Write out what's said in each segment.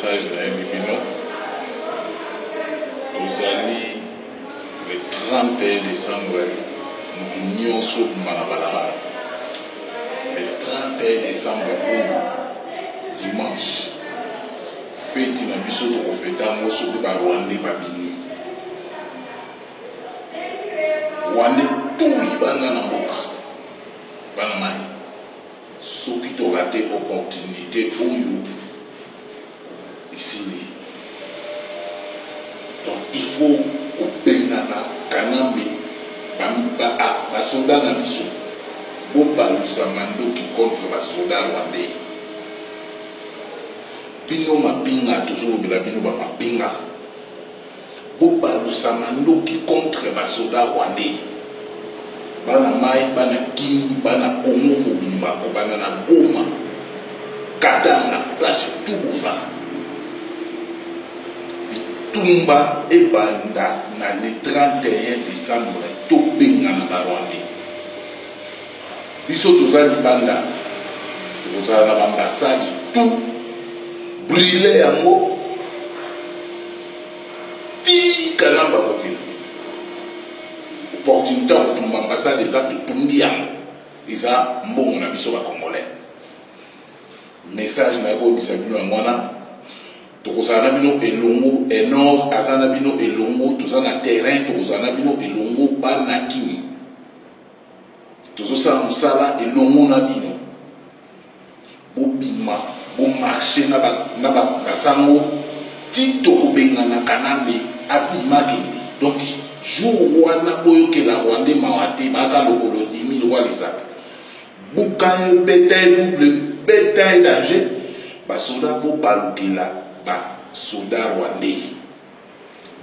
Message nayeli bino, tozali le 31 decembre, mutu nionso obima na balabala le 31 decembre oyo dimanche, feti na biso tokofeta yango soki ba rwandais babimi. Rwandais tout libanda na mboka, bana mayi. Soki to rate opportunite oyo esili donc il faut kobengana kanambe ba soldats na biso bobalusa mandoki contre ba soldats rwandais bino mapinga tozolobela bino ba mapinga. Bobalusa mandoki contre ba soda rwandais. Bana mayi, bana kin, bana congo mobimba kobanda na goma, katanga place tout boza. Bitumba ebanda na le 31 decembre tobengana ba rwandais. Biso toza libanda tokozala na ba ambassade tout brûler yango ti kanambe akokende. Opportunité ya kotumba ambassade eza totumbi yango eza mbongo na biso ba congolais. Message naye koyebisa bino yango wana tokozala na bino elongo enor aza na bino elongo toza na terrain tokozala na bino elongo bana kini. Tozosala mosala elongo na bino. Bobima, bo marcher na ba na ba basango ti tokobengana Kanambe abima akende. Donc jour wana boyokela Rwandais mawa te, baaka lokolo dimi lokola lisapo. Buka ye, beta ye double, beta ye danger. Basoda bobalukela ba soda Rwandais.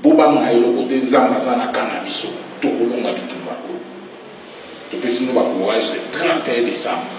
Bobanga eloko te nzambe aza na camp na biso tokolonga bitumba oyo topesi bino ba courage le 31 decembre.